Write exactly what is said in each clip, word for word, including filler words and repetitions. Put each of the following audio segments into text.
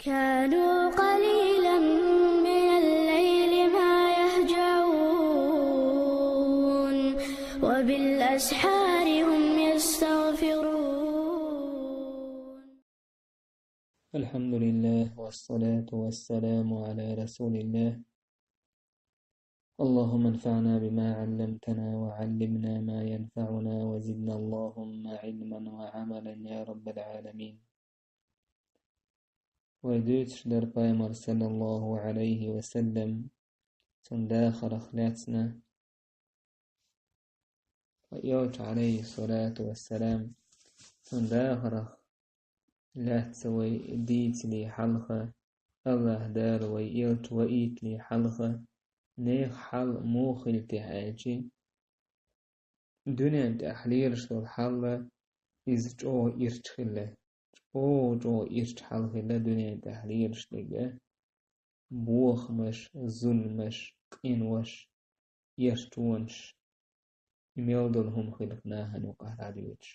كانوا قليلا من الليل ما يهجعون، وبالأسحار هم يستغفرون. الحمد لله، والصلاة والسلام على رسول الله. اللهم انفعنا بما علمتنا، وعلمنا ما ينفعنا، وزدنا اللهم علما وعملا يا رب العالمين. Вай дуьйцуш дара Пайхамар, саллаллаху Ӏалайхи ва саллам, цуьнан дахарх лаьцна. Ва элча, Ӏалайхи салату ва салам, цуьнан дахарх лаьцна вай дийцале хьалха, АллахӀ Дала вай элча ваийтале хьалха, нехан хьал муха хилла техьа аьлча, дуьнен тӀехь лелаш долу хьал, иза чӀогӀа ирча хилла. ЧӀогӀа-чӀогӀа ирча хьал хилла дуьнен тӀехь лелаш дерг. Бохамаш, зуламаш, къинош, эрчонаш, и мел долу хӀума хилла нахана юкъахь дӀадоьдуш.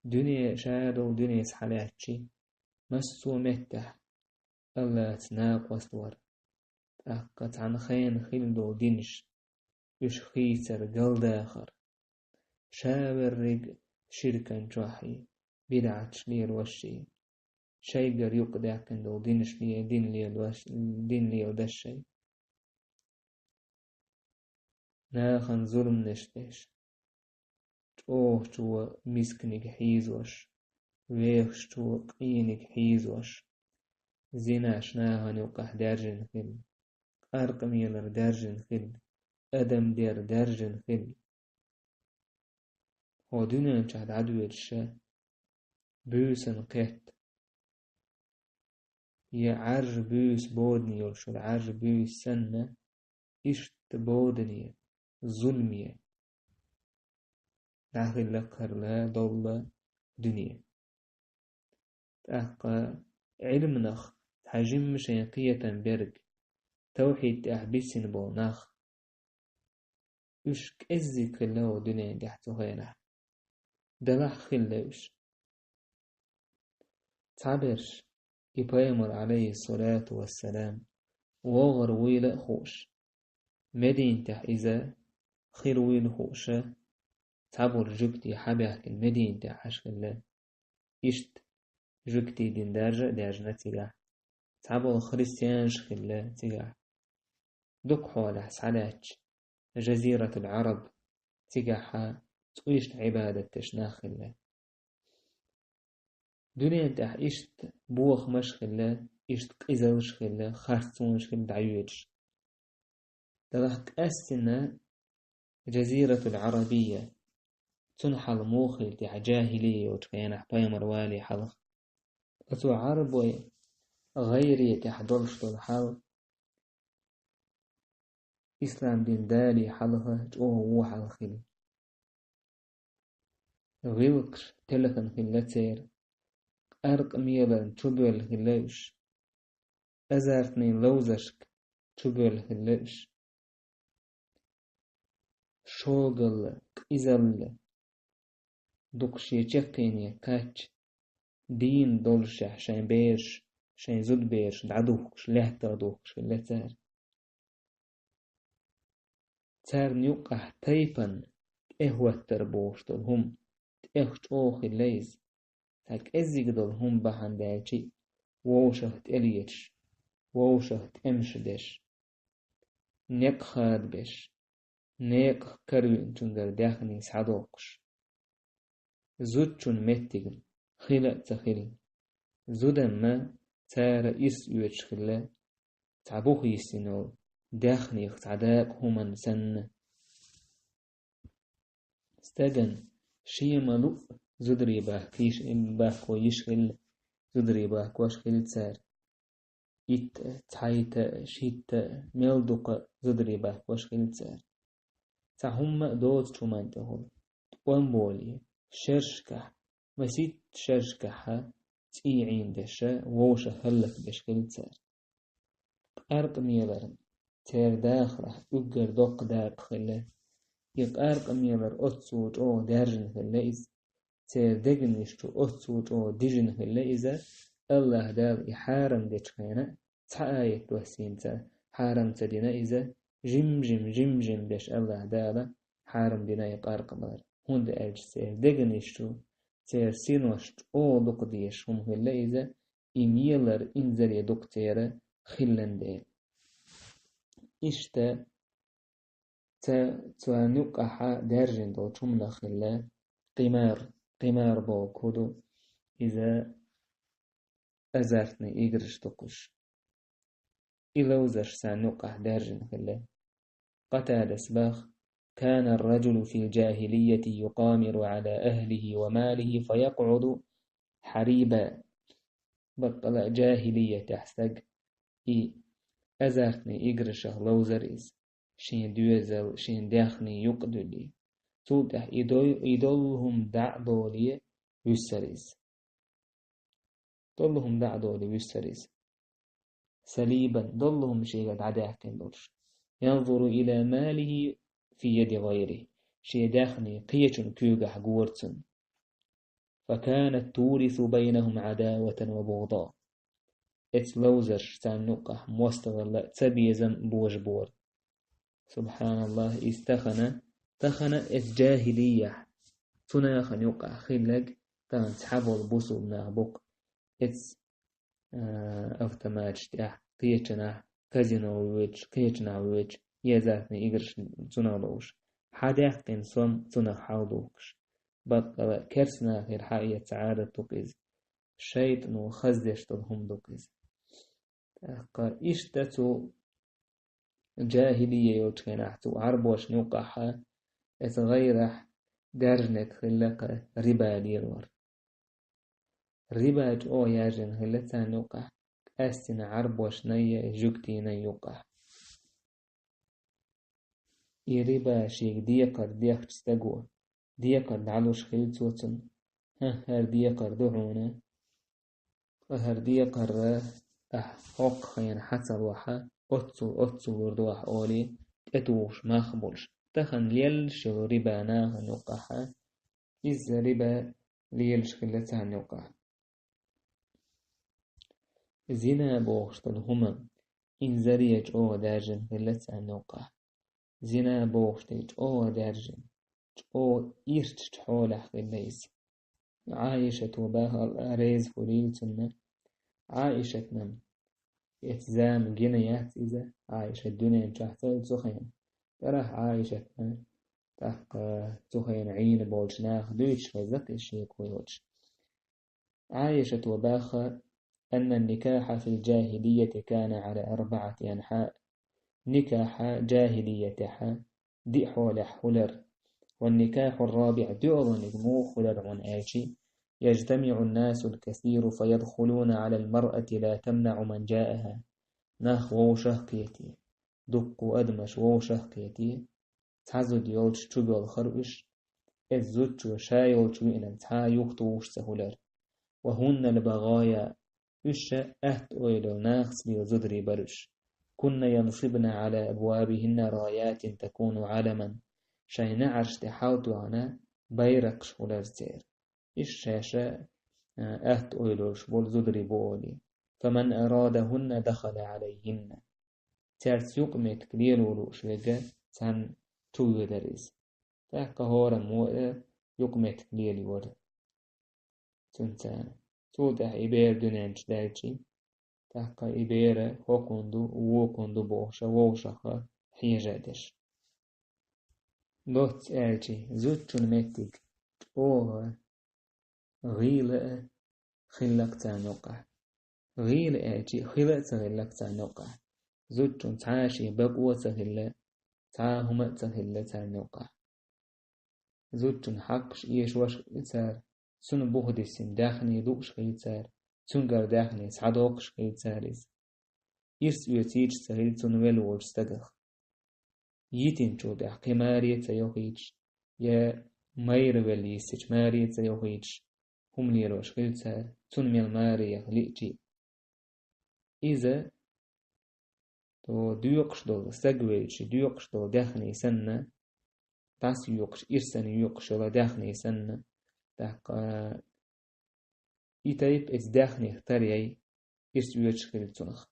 Дуьне, ша долу дуьненца хьалаьцча, массо а меттехь АллахӀца накъост вар. ТӀаккха цхьана хенахь хилла долу динаш, уьш хийцар, галдахар. Ша верриг ширкан чохь, бидӀаташ лелош, шайгара юкъадаьккхина долу динаш ле-, дин лелош, дин леладеш шай. Нахана зуламаш деш, чӀогӀачо мисканиг хьийзош, вехачо къиниг хьийзош, зинаш нахана юкъахь даьржина хилла, къаркъамелар даьржина хилла, адам дер даьржина хилла. Хьо дуьнен чохь дӀадоьдуш, буьйсан кхетта, я Ӏаьржа буьйса бодане йолуш, Ӏаьржа буьйса санна, иштта бодане, зуламе дӀахилла кхарла долла дуьне. ТӀаккха Ӏилманах цхьа жимма шайн кхетам берг, тавхьид тӀехь бисина болу нах, уьш кӀеззиг хилла хьо дуьнен тӀехь цу хенахь. Делахь хилла уьш. Цхьаберш, и Пайхамар, Ӏалайхи салату ва салам, вогӀур вуйла а хууш, Мединатехь иза хир вуйла хууша, цхьаболу жуьгтий хьабаьхкина Мединатехь Ӏаш хилла. Иштта жуьгтийн дин даржа а даьржина цигахь. Цхьаболу христианаш хилла цигахь. Дукха хьолахь схьалаьцча, Жазиратул Ӏараб, цигахь цӀуйшна Ӏибадат деш нах хилла. Дуьнен тӀехь иштта бохамаш хилла, иштта къизаллаш хилла, харцонаш хилла дӀайоьдуш. Делахь къаьстина Жазиратул Ӏарабия, цуьнан хьал муха хилла техьа жахӀилия йолчу хенахь, Пайхамар валале хьалха. Оцу Ӏарбойн гӀайре тӀехь долуш долу хьал, ислам дин далале хьалха чӀогӀа вон хьал хилла. ГӀиллакхаш телхина хилла церан, къаркъамеларна чубоьлла хилла уьш, азартный ловзаршка чубоьлла хилла уьш. Шогалла, къизалла, дукха шен чаккхене кхаьчча, дийна доллушехь шайн бераш, шайн зудабераш дӀадухкуш, лаьттах духкуш хилла цара. Царна юккъахь тайпана тӀехӀоттар бохуш долу хӀума, тӀех чӀогӀа хилла иза. Цхьа кӀеззиг долу хӀума бахьана даьлча а, вовшах тӀелеташ, вовшах тӀемаш деш, некъ хадабеш, некъах каравеанчуьнгара даьхни схьадоккхуш. Зудчун меттиг хила а ца хилла. Зудамма цара ирс оьцуш хилла, цхьа бух йиссина йолу даьхнех цхьа дакъа хӀуманна санна. Стагана шен ма-луъу зударий бахка йиш-, бахко йиш хилла, зударий бахкош хилла цара. Итт а, цхьайтта а, шитта а, мел дукха а зударий бахкош хилла цара. Цхьа хӀумма а доцучу хӀуманна тӀехула, тӀом болий, шершкахь, масийтта шершкахьа цӀий Ӏийна деша, вовшах хӀаллакдеш хилла цара. Къаркъамеларна церан дахарахь уггар доккха дакъа хилла. И къаркъамелар оццул чӀогӀа даьржина хилла иза. Церан дегнаш чу оццул чӀогӀа дижина хилла иза, АллахӀ Дала и хьарам дечу хенахь цхьа аят доссийна ца, хьарам ца дина иза, жим-жим, жим-жим деш АллахӀ Дала хьарам дина и къаркъа мара. ХӀунда аьлча церан дегнаш чу, церан синош чӀогӀа дукха дезаш хӀума хилла иза, и мелар, инзаре дукха церан хиллан дела. Иштта ца, царна юккъахьа даьржина долчу хӀуманах хилла къимар, къимар бохург хӀун ду, иза азартный играш дукхуш. И ловзарш царна юккъахь даьржина хилла. Къатадас баха: كان الرجل في الجاهلية يقامر على أهله وماله فيقعد حريبا. Баккъала а джахилиятехь стаг и азартный играшах ловзар иза, шен доьзал, шен даьхни юкъа дуьллий. Цул тӀаьхьа и дой-, и долу хӀума дӀа а долий, вуьссар иза. Долу хӀума дӀа а долий, вуьссар иза. Салибан, долу хӀума шега дӀадаьккхина долуш. ينظر إلى ماله في يد غيره. Шен даьхни кхечун куьйгахь гора цунна. فكانت تورث بينهم عداوة وبغضا. Эцу ловзарш царна юккъахь мостагӀалла а, цабезам а божабора. СубхьаналлахӀ, иза тахана, тахана эцу джахилияхь, цу нахана юккъахь хилларг, тахана цхьаболу бусулба нах бу-кх эцу, а, автоматаш тӀехь, кхечанахь, казино воьдуш, кхечанахь воьдуш, и азартный играш цунах ловзуш. Хьадаьккхина сом цунах хьалдухкуш. Баккъала а керста нахера хьаэца Ӏадат ду-кх иза. ШайтӀано хаздеш долу хӀума ду-кх иза. ТӀаккха иштта цу джахилия йолчу хенахь цу Ӏарбошна юккъахьа, эцу гӀайрахь даьржинарг хилла-кх риба лелор. Риба чӀогӀа яьржина хилла царна юккъахь, къаьстина Ӏарбошна а, жуьгтина а юккъахь. И риба шега декхар дехча стаго, декхар дӀалуш хилла цо цунна: «ХӀан, хӀара декхар ду хьуна, ткъа хӀара декхар ахь хӀокху хенахь хьан ца лохьа, оццул, оццул лур ду ахь», — олий, тӀетухуш мах болуш, тахана леллаш йолу риба нахана юккъахьа, иза риба лелаш хилла царна юккъахь. Зина бохуш долу хӀума инзаре чӀогӀа даьржина хилла царна юккъахь. Зина бохуш дерг чӀогӀа даьржина, чӀогӀа ирчачу хьолехь хилла иза. Ӏайшата баха, Алла реза хуьлийла цунна. Ӏайшатна, эцу зама гина яц иза, Ӏайшат дуьнен чохь ца хилла цу хенахь. ТӀаккха Ӏайшатна, тӀаккха цу хенахь Ӏийна болчу наха дуьйцуш хезна-кх иза шеко йолуш. Ӏайшата баха: أن النكاح في الجاهلية كان على أربعة أنحاء. Никахь джахилиятехь диъ хьолехь хуьлура. والنكاح الرابع, доьалгӀаниг муха хуьлура хьуна аьлчи: يجتمع الناس الكثير فيدخلون على المرأة لا تمنع من جاءها. Нах вовшах кхетий, дуккха адамаш вовшах кхетий, цхьа зуда йолчу чу боьлхура уьш, эцу зудчо ша йолчу веана цхьа а юхатухуш ца хуьлура. وهن البغايا, уьш атта ойла йолу нахаца лела зударий бара уьш. كن ينصبن على أبوابهن رايات تكون علما. Шайн неӀарш тӀе хьалатоьхна байракхаш хуьлура церан. Иштта шаьш, а, атта ойла йолуш болу зударий бу олий. فمن أرادهن دخل عليهن. Цаьрца юкъаметтиг лело лууш верг царна чувоьдура иза. ТӀаккха хӀораммо а юкъаметтиг лелайора цуьнца. Цул тӀаьхьа и бер дуьнен чу даьлчи, тӀаккха и бер хӀокхуьнан ду, вокхуьнан ду бохуш, вовшах хьежа а деш. Доцца аьлчи, зудчун меттиг чӀогӀа гӀийла а хилла-кх царна юккъахь. ГӀийла аьлчи, хила а ца хилла-кх царна юккъахь. Зудчун цхьа а шен бакъо а ца хилла, цхьа а хӀума а ца хилла царна юккъахь. Зудчун хьакъаш эшош а хилла цара, цунна буха диссина даьхни лууш хилла цара, цуьнгара даьхни схьадоккхуш хилла цара иза. Ирс оьцуьйтуш ца хилла цунна велла волчу стагах. Йитинчул тӀаьхьа кхин маре а ца йохуьйтуш, я майра велла йиссича маре а ца йохуьйтуш, хӀума лелош хилла цара, цунна мел маре яха лиъчи а. Иза, то, доькъуш долу стаг велчи, доькъуш долу даьхни санна, дӀасайоькъуш, ирсана йоькъуш йолу даьхни санна, тӀаккха И тайпа эца даьхнех тара яй, ирс оьцуш хилла цунах.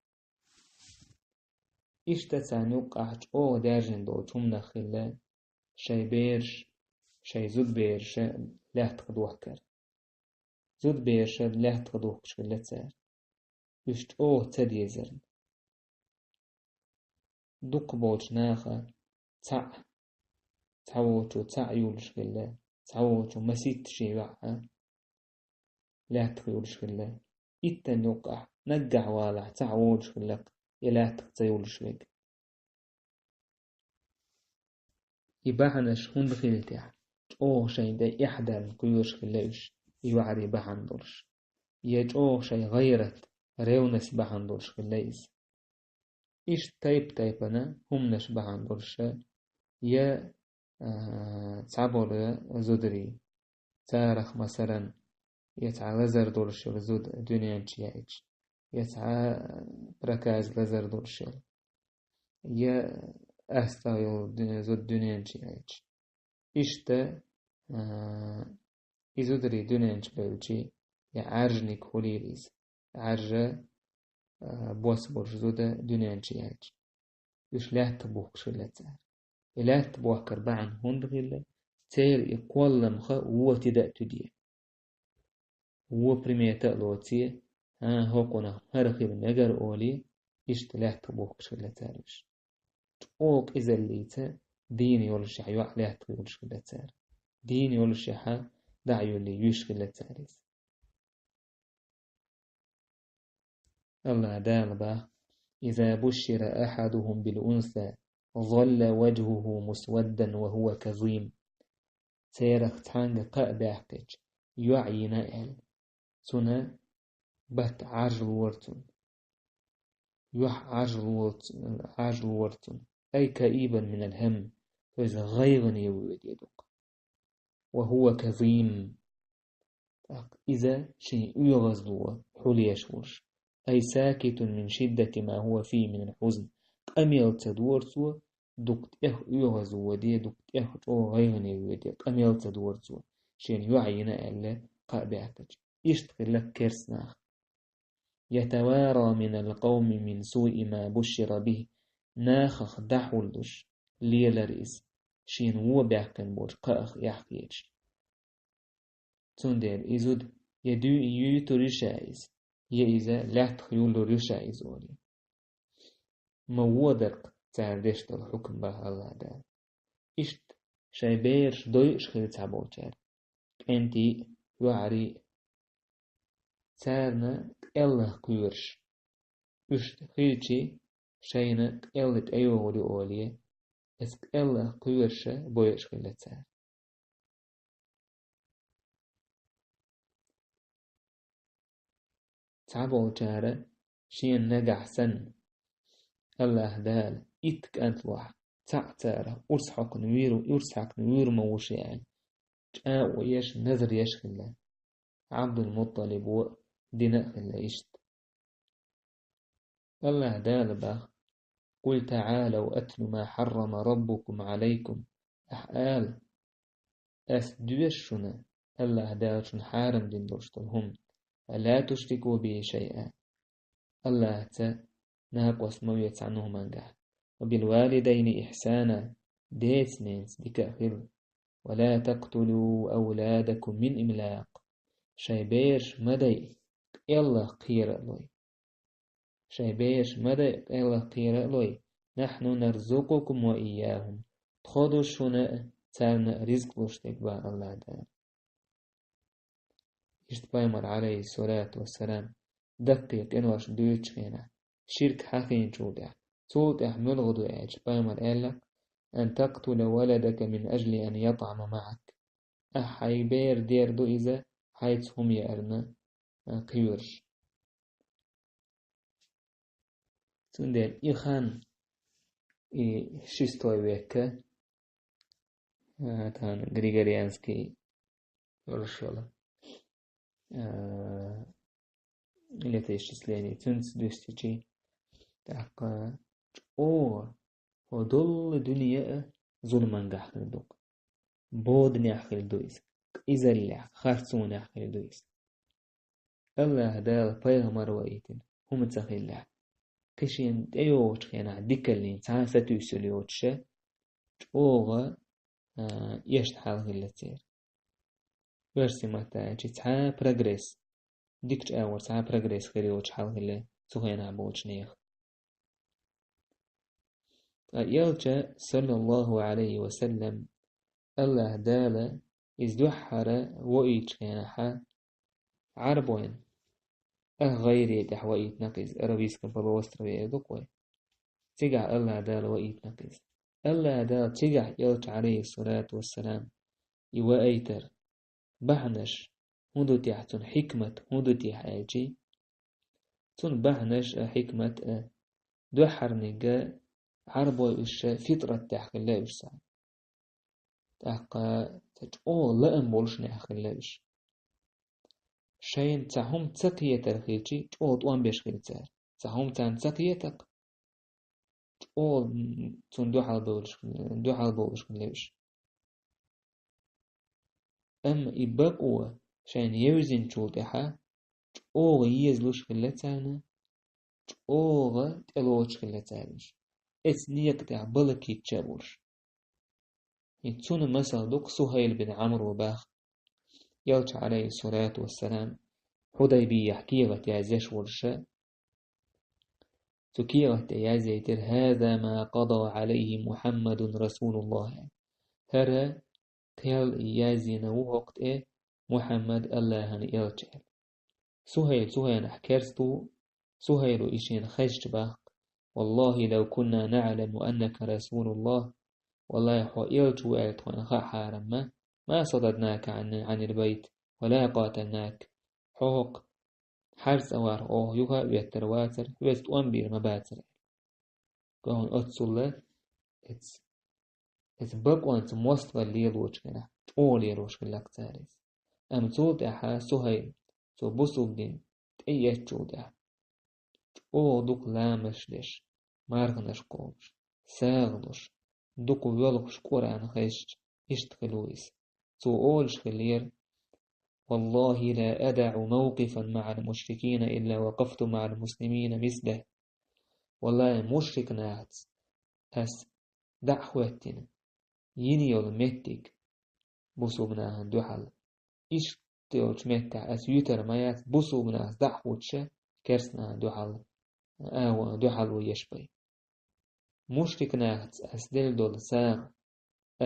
Иштта царна юккъехь чӀогӀа даьржина долчу хӀуманах хилла, шайн бераш, шайн зудабераш лаьттах дохкар. Зудабераш лаьттах дохкуш хилла цара. Уьш чӀогӀа ца дезарна. Дукхахболчу наха цхьаъ, цхьаволчо цхьаъ йолуш хилла, цхьаволчо масийтта шен йоӀ а лаьттах йолуш хилла. Иттанна юккъехь, наггахь валахь, цхьаъ волуш хилла, я лаьттах ца йолуш верг. И бахьанаш хӀунда хилла техьа? ЧӀогӀа шайн тӀе эхь дарна кхоьруш хилла уьш, и йоӀарий бахьана долуш. Я чӀогӀа шайн гӀайрат, ревность бахьана долуш хилла иза. Иштта тайп-тайпана хӀуманаш бахьана долуш, я, а, цхьаболу зударий, царах, масалан, я цхьа лазар долуш йолу зуда дуьнен чу яьлча, я цхьа проказа, лазар долуш йолу, я астагӀа йолу ду-, зуда дуьнен чу яьлча. Иштта, а, и зударий дуьнен чу бевлчи, я Ӏаьржаниг хуьлийла иза. Ӏаьржа, а, бос болуш зуда дуьнен чу яьлча. Уьш лаьттах бухкуш хилла цара. И лаьттах бохкар бахьана хӀунда хилла? Церан и кхолламха вон тида а туьде. Вон примета а лоций, хӀан, хӀокхунах хӀара хила мегар олий, иштта лаьттах бухкуш хилла цара уьш. ЧӀогӀа къизаллица дийна йолушехь йоӀ лаьттах йолуш хилла цара. Дийна йолушехь дӀа а юьллий, юьйш хилла цара иза. АллахӀ Дала бах: «إذا بشر أحدهم بالأنثى ظل وجهه مسودا وهو كظيم». Церах цхьаьнга кхаъ баьккхича, йоӀ йина аьлла, цуьнан бат Ӏаржлора цунна. Юьхь Ӏаржлора цу-, Ӏаржлора цунна. أي كئيبا من الهم, то есть гӀайгӀане ву и дукха. وهو كظيم. ТӀаккха иза шен оьгӀазло хьулъеш волуш. أي ساكت من شدة ما هو فيه من الحزن. Къамел ца дора цо, дукха тӀех оьгӀаз воде, дукха тӀех чӀогӀа гӀайгӀане воде, къамел ца дора цо, шена йоӀ йина аьлла, кхаъ баьккхича. Иштта хилла керста нах. يتوارى من القوم من سوء ما بشر به. Нахах дӀахьулдуш лелара иза, шена вон баьккхина болчу кхаъах эхь хеташ. Цундела и зуда я дуьйцур ю ша иза, я иза лаьттах юьллур ю ша иза олий. Ма вон дара-кх цара деш долу хьукам, бах АллахӀ Дала. Иштта шайн бераш дойуш хилла цхьаболчара, кӀентий а, йоӀарий а, царна къеллах кхоьруш. Уьш хилчий, шайна къелла тӀейогӀур ю олий, эцу къеллах кхоьруш бойуш хилла цара. Цхьаболчара шена нагахь санна, АллахӀ Дала итт кӀант лохь, цхьаъ царах урс хьокхуна вийр-, урс хьаькхна вийр ма ву ша аьлла, чӀагӀо еш, назар еш хилла. Ӏабдул-МутӀалибо дина а хилла иштта. АллахӀ Дала бах: «قل تعالوا أتل ما حرم ربكم عليكم». Ахь ала: «Ас доьшу шуна АллахӀ Дала шуна хьарам дина долуш долу хӀума. ولا تشركوا به شيئا». АллахӀца накъост ма ве цхьана хӀумангахь. «وبالوالدين إحسانا», деца-ненаца дика а хила. «ولا تقتلوا أولادكم من إملاق». Шайн бераш ма дайа къеллах кхера а лой. Шайн бераш ма дайа къеллах кхера а лой. «نحن نرزقكم وإياهم». Тхо ду шуна а, царна а ризкъ луш дерг, бах АллахӀ Дала. Иштта пайхамар, Ӏалайхиссалату вассалам, даккхий къинош дуьйцучу хенахь, ширк хьахийначул тӀаьхьа, цул тӀаьхьа муьлха ду аьлча, пайхамар аьлла: «أن تقتل ولدك من أجل أن يطعم معك». Ахьа хьайн бер дер ду иза, хьайца хӀума яарна, а, кхоьруш. Цундела и хан, и шестой век, а, тхан григорианский йолуш йолу, а, летоисчисление, цуьнца дуьстичи, тӀаккха чӀогӀа хӀо доллу дуьне а зуламангахь хир ду-кх. Боданехь хир ду иза, къизаллехь, харцонехь хир ду иза. АллахӀа Дала пайхамар ваийтина хӀума ца хиллехь, кхин шена тӀейогӀучу хенахь дикаллин цхьа а сатуьйсуш йоцуша, чӀогӀа, а, эшна хьал хилла церан. Оьрсийн маттахь аьлча, цхьа а прогресс, дикачу агӀор цхьа а прогресс хир йоцуш хьал хилла цу хенахь болчу нехан. Ткъа элча, саллаллаху Ӏалайхи ва саллам, АллахӀа Дала иза дуьххьара ваийтачу хенахьа, Ӏарбойн, ах-ГӀайре тӀехь ваийтина-кх иза, Аравийском полуострове эр ду-кх вай. Цигахь АллахӀа Дала ваийтина-кх иза. АллахӀа Дала цигахь элча, Ӏалайхиссалату вассалам, и ваийтар бахьанаш хӀун ду техь, цуьнан хьикмат хӀун ду техь аьлчи, цуьнан бахьанаш а, хьикмат а, дуьххьарниг а, Ӏарбой уьш ша фитрат тӀехь хилла уьш цхьа. ТӀаккха цхьа чӀогӀа лаам болуш нехан хилла уьш. Шайна цхьа хӀума ца кхетар хилчи, чӀогӀа тӀом беш хилла цара. Цхьа хӀума царна ца кхета-кх, чӀогӀа цунна дуьхьал бовлуш, дуьхьал бовлуш хилла уьш. Амма и бакъо шайна евзинчул тӀаьхьа чӀогӀа езалуш хилла царна, чӀогӀа тӀелоцуш хилла цара уьш, эцу некъа тӀехь балакитча а волуш. И цунна масал ду-кх Сухайл бин Ӏамро бах. Элча, Ӏалайхиссалату вассалам, Хьудайбияхь кехат язъеш волуша, цу кехат тӀе язъяйтира: «ХӀаза ма къада Ӏалайхи Мухьаммадун расулуллахӀ». ХӀара кхел язйина ву хӀокху тӀе Мухьаммад, АллахӀан элча аьлла. Сухайл цу хенахь керста ву, Сухайло и шена хезча бах-кх: «ВаллахӀи, лав кунна наӀламу аннака расулуллахӀ», валлахӀи, хьо элча ву аьлла тхуна хаахьара-м, «ма сададнака Ӏан-, Ӏанил байт, ва ла къаталнака». Хьо хӀокху хьарцӀа варх оха юха а оьттар вацара, хьоьца тӀом бийр ма бацара. Кхунна оццул а эц-, эцу бакъонца мостагӀалла лелочу хенахь, чӀогӀа лелош хилла-кх цара иза. Амма цул тӀаьхьа Сухайл, цо бусулба дин тӀеэцчул тӀаьхьа, чӀогӀа дукха ламазаш деш, марханаш кхобуш, сагӀа луш, дукха воьлхуш, Къуръан хезча, иштта хилла ву иза. Цо олуш хиллера: «ВаллахӀи, ла адагӀу мавкъифан маӀал мушрикина илла вакъафту маӀал муслимина мислахӀ». ВаллахӀи, мушрик нахаца ас дӀа а хӀоьттина, йина йолу меттиг бусулба нахана дуьхьал, иштта йолчу меттехь ас юьтар ма яц, бусулба нахаца дӀа а хӀуттуша, керста нахана дуьхьал, а, дуьхьал ву еш бай. Мушрик нахаца ас делла долу сагӀа,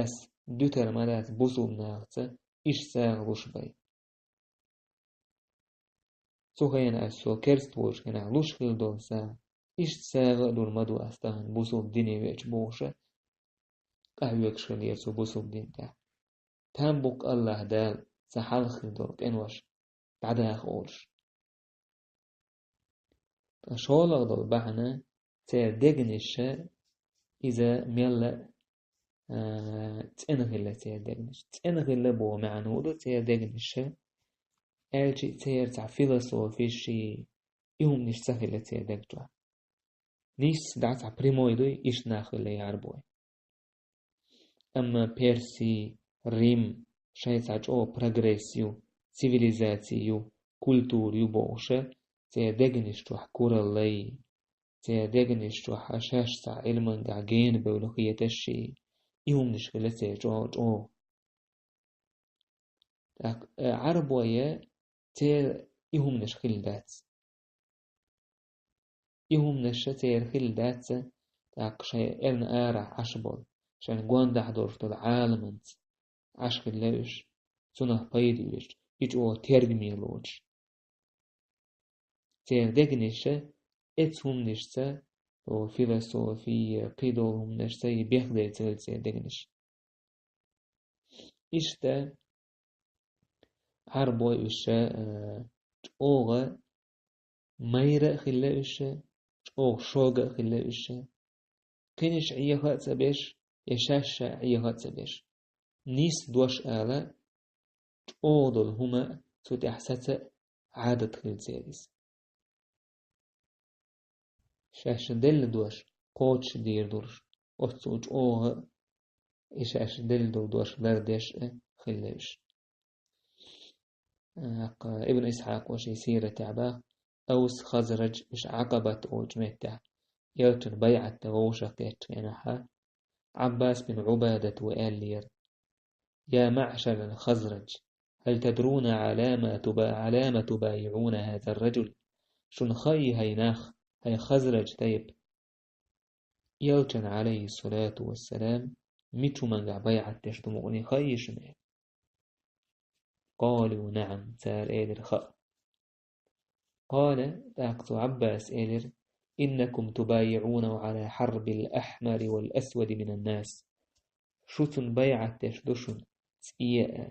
ас дуьтар ма дац бусулба нахаца иштта сагӀа луш бай. Цу хенахь ас со керста волчу хенахь луш хилла долу сагӀа, иштта сагӀа а лур ма ду ас тахана бусулба дине веача бохуша, къахьоьгуш хиллера цо бусулба дин тӀехь. Там бу-кх АллахӀа Дала сан хьалха хилла долу къинош дӀадаха олуш. Ткъа шолгӀа долу бахьана церан дегнаш иза мелла а, а, цӀена хилла церан дегнаш. ЦӀена хилла боху маьӀна хӀун ду церан дегнаш, аьлча церан цхьа философиш и, и хӀуманаш ца хилла церан дег чохь. Нийсса дӀа цхьа прямой дуй, иштта нах хилла и Ӏарбой. Амма Перси, Рим, шайн цхьа чӀогӀа прогресс ю, цивилизаци ю, культура ю бохуша, церан дегнаш чохь кураллай, церан дегнаш чохь шаьш цхьа Ӏилманехь гена бевлла хеташ и, и хӀуманаш хилла церан чӀогӀа, чӀогӀа. ТӀаккха, э, Ӏарбойн церан и хӀуманаш хилла дац. И хӀуманаш церан хилла дац, тӀаккха шайн эрна арахь Ӏаш болу, шайн гондахь долуш долу Ӏаламанца Ӏаш хилла уьш, цунах пайда оьцуш, и чӀогӀа тергаме лоцуш. Церан дегнаш эцу хӀуманашца, о, философия, кхидолу хӀуманашца и бехделла ца хилла церан дегнаш. Иштта Ӏарбой уьш, э, чӀогӀа майра а хилла уьш, чӀогӀа шога а хилла уьш, кхинаш Ӏеха а ца беш, я шаьш а Ӏеха а ца беш, нийса дош ала, чӀогӀа долу хӀума цу тӀехь саца а Ӏадат хилла церан иза. Шаьш делла дош кхочушдийр долуш, оццул чӀогӀа а и шаьш делла долу дош лардеш а хилла уьш. ТӀаккха Ибн Исхьакъа ший сиратехь боху, Авс, Хазрадж, уьш Ӏакъабат олучу меттехь, элчанна байӀат дан вовшах кхеттачу хенахь, Ӏаббас бин Ӏубадат ву аьллера: «Я маӀшарал Хазрадж, хьал тадруна Ӏала ма туба-, Ӏала ма тубайиӀуна хӀазар раджул?» Шуна хаий, хӀай нах, хӀай Хазрадж тайпа, элчанна, Ӏалайхиссалату вассалам, мича хӀумангахь байӀат деш ду мукъане хаий шуна? Къалу: «НаӀам», цара элира: «Хаьа». Къала, тӀаккха цу Ӏаббаса элира: «Иннакум тубайиӀунаху Ӏала хьарбил ахьмари вал асвади минан нас». Шу цунна байӀат деш ду шуна, цӀе а,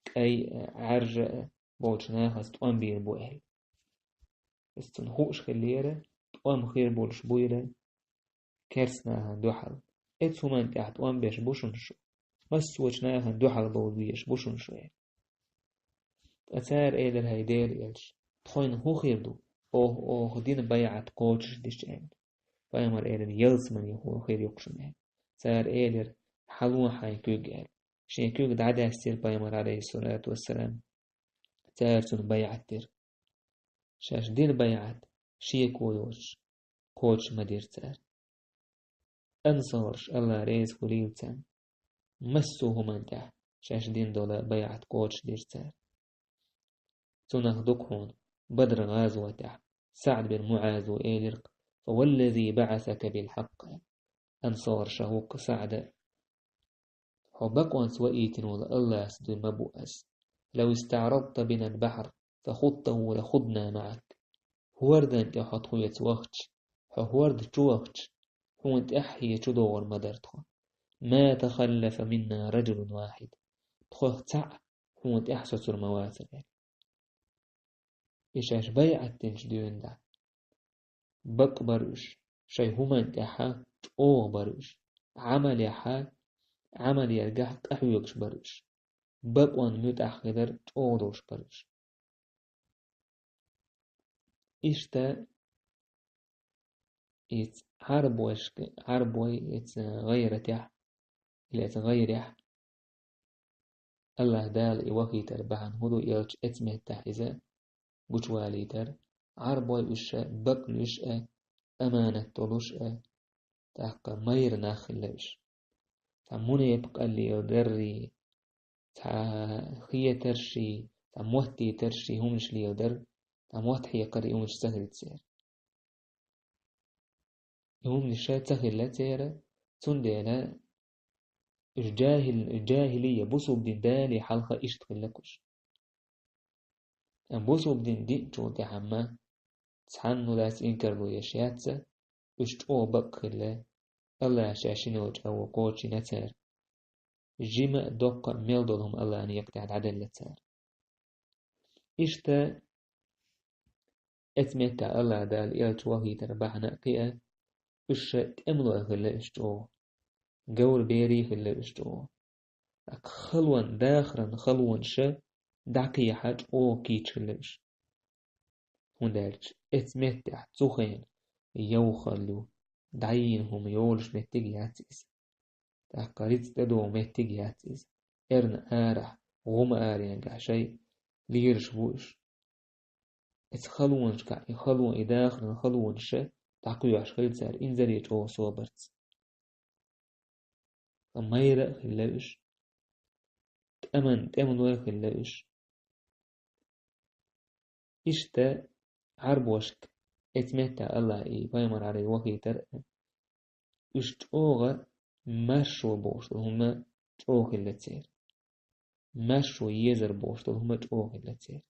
кӀай а, Ӏаьржа а болчу нахаца тӀом бийр бу аьлла. Иза цунна хууш хиллера, тӀом хир болуш буйла керста нахана дуьхьал. Эцу хӀуманна тӀехь тӀом беш бу шуна шу. Массочу нахана дуьхьал бовла везаш бу шуна шу, аьлла. Ткъа цара элира: «ХӀай Делан элча, тхуна хӀун хир ду, оха, оха дина байӀат кхочушдича?» аьлла. Пайхамара элира: «Ялсамане хир ю-кх шуна», аьлла. Цара элира: «Хьало хьайн куьг», аьлла. Шен куьг дӀадаьстира пайхамара, Ӏалайхиссалату вассалам. Цара цунна байӀат дира. Шаьш дина байӀат шеко йоцуш кхочуш ма дира цара. Ансарш, АллахӀ реза хуьлийла царна, массо а хӀуманна тӀехь шаьш дина долу байӀат кхочушдира цара. Цунах ду-кх хьуна Бадр-гӀазотехь СаӀд бин МуӀаза элира-кх: «Фа валлази баӀасака бил хьакъ». Ансарша ву-кх СаӀд, хьо бакъонца ваийтина волу АллахӀца дуй ма бу ас. «Лав истаӀрадта бина аль-бахьр, фа хуттаху ла худна маӀак». ХӀордан тӀе хьо тхоьца вахча, хьо хӀорда чу вахча, хьуна тӀаьххье чу догӀур ма дара тхо. «Ма тахаллафа минна раджулун вахьид». Тхох цхьаъ хьуна тӀаьхьа соцур ма вацара. И шаьш байӀат динчу дуьйна дӀа бакъ бара уьш, шайн хӀуманна тӀехьа чӀогӀа бара уьш, Ӏамалехьа, Ӏамал ярехь къахьоьгуш бара уьш, бакъонан муьтӀахь хилар чӀогӀа долуш бара уьш. Иштта иза Ӏарбойшка, Ӏарбой иза гӀайратехь, или иза гӀайрехь, АллахӀ Дала и вахийтар бахьана хӀун ду, элча эцу меттехь иза гучувалийтар, Ӏарбой уьш а бакълуьйш а, аманат долуш а, тӀаккха майра нах хилла уьш. Цхьа мунепакъалла леладаррий, цхьа хетарший, цхьа моттийтарший хӀуманаш леладар, цхьа мотт хьекхарий хӀуманаш ца хилла церан. И хӀуманаш ца хилла церан, цундела уьш джахил-, джахилия бусулба дин дале хьалха иштта хилла-кх уьш. Амма бусулба дин диъначул тӀаьхьа-м цхьанна лаьцна инкарло еш яц, уьш чӀогӀа бакъ хилла, АллахӀа шаьш шина йолчу агӀор кхочушйина цара. Жима а, доккха а мел долу хӀума АллахӀан некъа тӀехь дӀаделла цара. Иштта эцу меттехь АллахӀ Дала элча вахийтар бахьана а кхиа, уьш ша тӀемалой хилла уьш чӀогӀа, говр берий хилла уьш чӀогӀа. ТӀаккха халонан, дахаран халонаш дӀакхехьа чӀогӀа кийча хилла уьш. ХӀунда аьлча эцу меттехь цу хенахь йовхалла ю, дӀайийна хӀума йолуш меттиг яц иза. ТӀаккха рицкъ тӀедогӀу меттиг яц иза. Эрна арахь, гӀум аренгахь шайн лелаш бу уьш. Эцу халонашкахь, и халон, и дахаран халонаш дӀакхоьхьуш хилла цара инзаре чӀогӀа собарца. Ткъа майра а хилла уьш, тӀеман тӀемалой а хилла уьш. Иштта Ӏарбошка эцу меттехь АллахӀа и пайхамар Ӏалайхи вахийтар а, уьш чӀогӀа маршо бохуш долу хӀума чӀогӀа хилла церан. Маршо езар бохуш долу хӀума чӀогӀа хилла церан,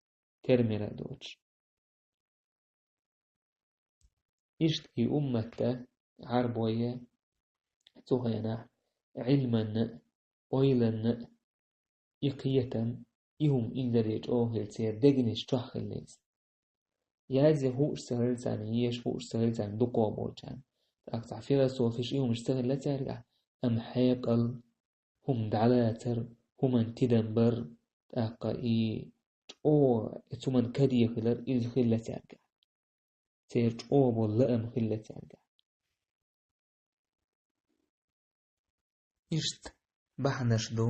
тера-мера а доцуш. Иштта и умматта, Ӏарбойя, цу хенахь Ӏилманна а, ойланна а и кхетам, и хӀума инзаре чӀогӀа хилла церан дегнаш чохь хилла иза. Язъян хууш ца хилла царна, езаш хууш ца хилла царна дукхох болчарна. ТӀаккха цхьа философиш, и хӀумаш ца хилла цаьргахь, амма хьекъал, хӀума дӀалацар, хӀуманна тидам бар, тӀаккха и чӀогӀа, и цу хӀуманна каде хилар, иза хилла цаьргахь. Церан чӀогӀа болу лаам хилла цаьргахь. Иштта бахьанаш ду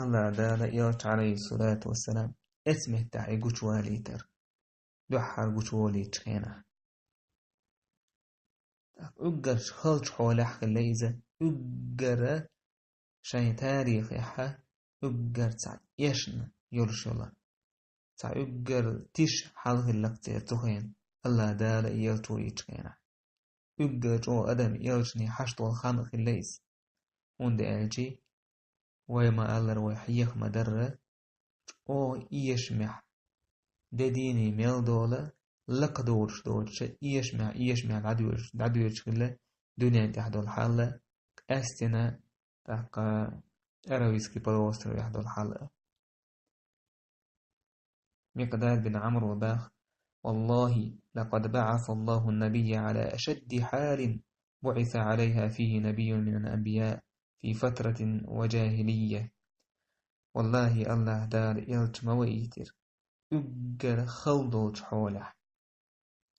АллахӀ Дала элча, Ӏалайхи ссалату вассалам, эцметтахь и гучувалийтар, дуьххьара гучуволийчу хенахь. ТӀаккха уггарш халчу хьолехь хилла иза, уггара шайн тарихехьа уггар цхьа эшна йолуш йолу. Цхьа уггар тиша хьал хиллакх церан цу хенахь, Аллах Дала елча вуьйчу хенахь. Уггар чӀогӀа адам елчане хьашт волу хан хилла иза. ХӀунда аьлча вай ма-аллара, вай хьеха ма-дарра, чӀогӀа эшамехь, де дийне мел дола, лакхадолуш доцуша, эшамехь, эшамехь дӀадоьрзуш, дӀадоьрзуш хилла дуьнен тӀехь долу хьал, къаьстина тӀаккха Аравийский полуостровехь долу хьал. Микъдад бин Ӏамр ву баха: «والله لقد بعث الله النبي على أشد حال بعث عليها فيه نبي من الأنبياء في فترة وجاهلية». Валлахи, Аллах Дала элча ма ваийтира уггар хала долчу хьолехь.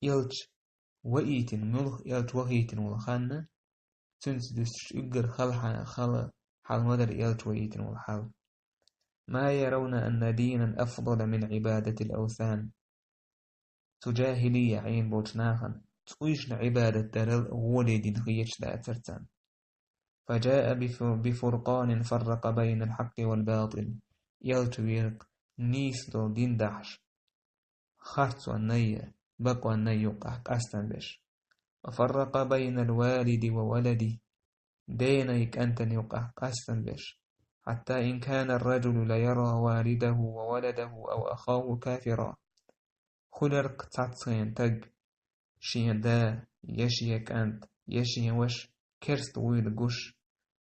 Элча ваийтина, муьлха элча вахийтина волу ханна, цуьнца дуьстуш уггар хала хьа-, хала хьал ма дара элча ваийтина волу хьал. «ما يرون أن دينا أفضل من عبادة الأوثان». Цу жахӀилия Ӏийна болчу нахана цӀуйшна Ӏибадат дарал гӀоле дина хеташ дацара царна. «فجاء بف-، بفرقان فرق بين الحق والباطل». Элча вира нийса долу дин дахьаш, харцоннай, бакъоннай юкъахь къастам беш. «وفرق بين الوالد وولده». Денай кӀантана юкъахь къастам беш. «حتى إن كان الرجل ليرى والده وولده أو أخاه كافرا». Хуьлург цхьаццайна таг шен да, я шен кӀант, я шен ваша керста вуйла гуш.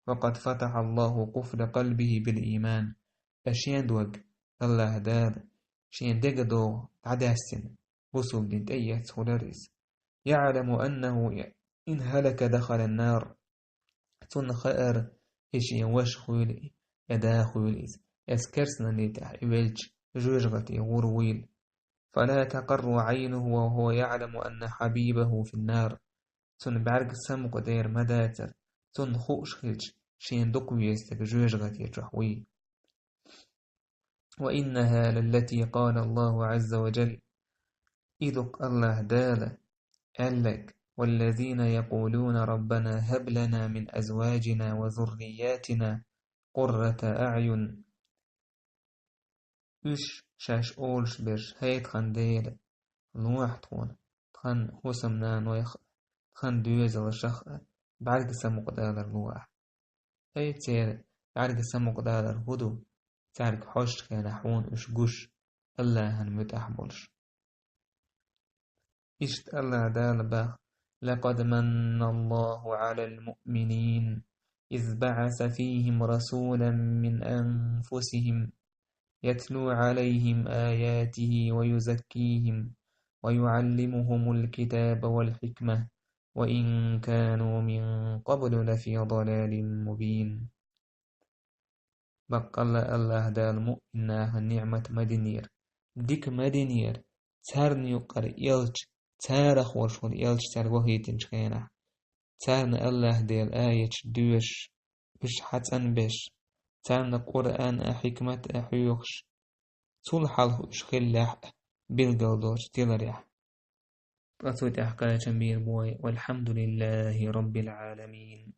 «وقد فتح الله قفل قلبه بالإيمان». Ткъа шен дог Аллах Дала шен деган догӀу дӀадаьссина, бусулба дин тӀеэцна хуьлура иза. «يعلم أنه إن هلك دخل النار». Цунна хаьара, и шен ваша хуьйла, я да хуьйла иза, эс керстанан тӀехь и велча, жоьжахати гӀур вуйла. «فلا تقر عينه وهو يعلم أن حبيبه في النار». Цунна бӀаьрга самукъа дер ма дацара, цунна хууш хилча, шен дукха веза стаг жоьжахати чохь вуй. «وإنها للتي قال الله عز وجل». И ду-кх Аллах Дала аьлларг: «والذين يقولون ربنا هب لنا من أزواجنا وذرياتنا قرة أعين». Уьш шаьш олуш берш: «ХӀей тхан Дела, лохьа тхуна, тхан хӀусамнанойх а, тхан доьзалшах а бӀаьрга самукъадалар лохьа». ХӀей церан бӀаьрга самукъадалар хӀун ду, цаьрга хьожучу хенахь хьуна уьш гуш, Аллахьан муьтӀахь болуш. Иштта Аллах Дала баха: «لقد من الله على المؤمنين إذ بعث فيهم رسولا من أنفسهم يتلو عليهم آياته ويزكيهم ويعلمهم الكتاب والحكمة وإن كانوا من قبل لفي ضلال مبين». Баккъалла Аллах Дала муъмин нахана ниъмат ма динера, дика ма динера, царна юкъара элча, царах волуш волу элча цаьрга вахийтинчу хенахь, царна Аллах Делан аяташ доьшуш, уьш хьацӀанбеш, царна Къуръан а, хьикмат а хьоьхуш, цул хьалха уьш хиллехь а билгал долчу тиларехь. Ткъа цу тӀехь кхачам бийр бу вай: «والحمد لله رب العالمين».